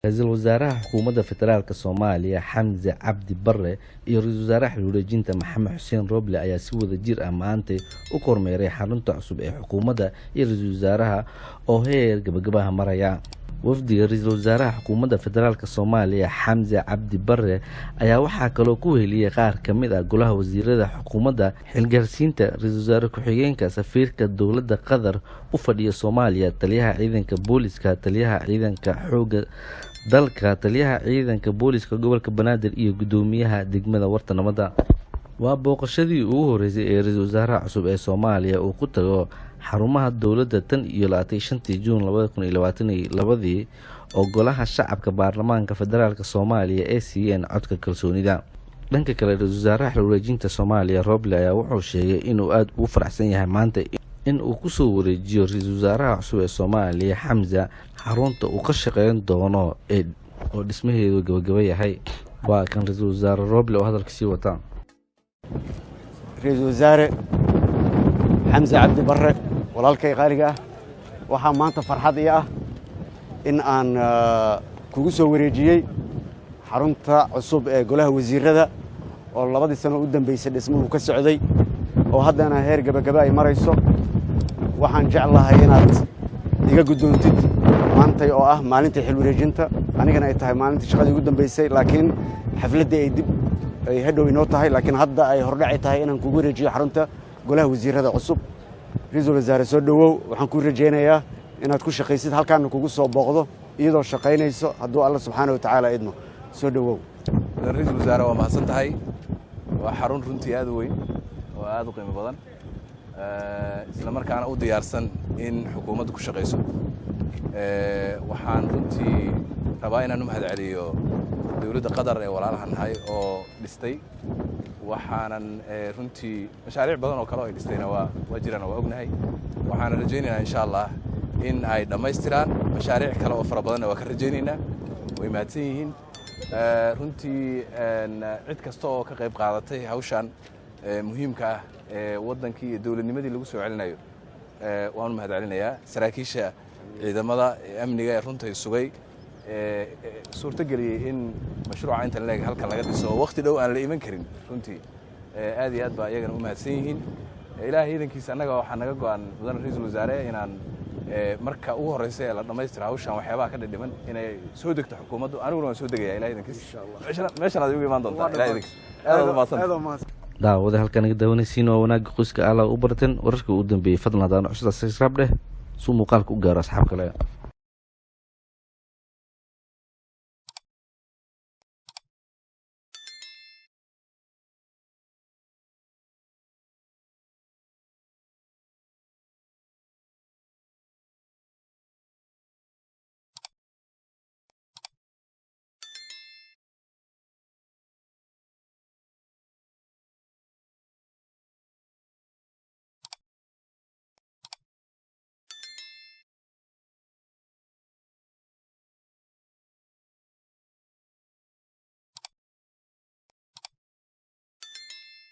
Ra-iisul Wasaaraha Xukuumadda Federaalka Soomaaliya Xamse Cabdi Barre iyo Ra-iisul Wasaaraha xil-wareejinta Maxamed Xuseen Roble ayaa si wada jir ah maantay u kormeeray xarunta cusub ee xukuumadda iyo ra-iisul wasaaraha oo heer gabagabaha maraya. Wafdiga Ra-iisul Wasaaraha Xukuumadda Federaalka Soomaaliya Xamse Cabdi Barre ayaa waxaa kaloo ku weheliyey qaar ka mid ah golaha wasiirada xukuumadda xilgaarsiinta, ra-iisul wasaare ku-xigeenka, safiirka dowladda Qatar u fadhiya Soomaaliya, taliyaha ciidanka booliska, taliyaha ciidanka xoogga dalka, taliyaha ciidanka booliska gobolka Banaadir iyo guddoomiyaha degmada Warta Nabadda. Waa booqashadii ugu horeysay ee ra-iisul wasaaraha cusub ee Soomaaliya uu ku tago xarumaha dowladda tan iyo 25-tii Juun 2022-dii oo golaha shacabka baarlamaanka federaalka Soomaaliya ee siiyeen codka kalsoonida. Dhanka kale, ra-iisul wasaaraha xil wareejinta Soomaaliya Roble ayaa wuxuu sheegay inuu aada ugu faraxsan yahay maanta in uu kusoo wareejiyo ra-iisul wasaaraha cusub ee Soomaaliya Xamsa xarunta uu ka shaqeyn doono ee oo dhismaheedu gabagaba yahay. Waa kan ra-iisul wasaare Roble oo hadalka sii wata. Ra-iisul Wasaare Xamse Cabdi Barre, walaalkay qaaliga ah, waxaa maanta farxad ii ah in aan kugu soo wareejiyey xarunta cusub ee golaha wasiirada oo 2dii sano u dambeysay dhismuhu ka socday oo haddana heer gebagaba ay marayso. Waxaan jeclahay inaad iga guddoontid maantay oo ah maalintii xil wareejinta, anigana ay tahay maalintii shaqadii ugu dambeysay, laakiin xafladdii ay dib ay hadhow inoo tahay, laakiin hadda ay hordhaci tahay inaan kugu wareejiyo xarunta golaha wasiirada cusub. Ra-iisul Wasaare, soo dhowow. Waxaan kuu rajaynayaa inaad ku shaqaysid, halkaana kugu soo booqdo iyadoo shaqaynayso, hadduu Alla subxaana wa tacaala idmo. Soo dhowow. Mudan ra-iisul wasaare, waa mahadsan tahay. Waa xarun runtii aad u weyn oo aad u qiimo badan, isla markaana u diyaarsan in xukuumaddu ku shaqayso. Waxaan runtii rabaa inaan u mahad celiyo dowladda Qatar ee walaalahan nahay oo dhistay. Waxaanan runtii mashaariic badan oo kale oo ay dhistayna waa jiraan oo waa ognahay. Waxaana rajaynaynaa, insha Allah, in ay dhammaystiraan mashaariic kale oo fara badanna waa ka rajaynaynaa. Way mahadsan yihiin runtii cid kasta oo ka qayb qaadatay hawshan muhiimka ah ee waddankii iyo dowladnimadii lagu soo celinayo. Waan u mahad celinayaa saraakiisha ciidamada amniga ee runtay sugay, suurto geliyey in mashruuca intan leeg halkan laga dhiso oo wakhti dhow aan la iman karin. Runtii aad iyo aad baa iyagana u mahadsan yihiin. Ilaahay ciidankiisa, annaga waxaa naga go'an, mudan ra-iisul wasaare, inaan marka ugu horreysa ee la dhammaystira hawshan waxyaabaha ka dhidhiman inay soo degto xukuumaddu. Aniguna waan soo degaya, Ilahay idankiis. Meeshan aad igu imaan doontaa, Ilahay idankiis. Aad aad u mahadsan. Daawada halkaan naga daawanaysiin waa wanaagga qoyska. Alla u barteen wararka ugu dambeeyey. Fadlan haddaan cusub, subscribe dheh suu muuqaalka u gaaro asxaab kale.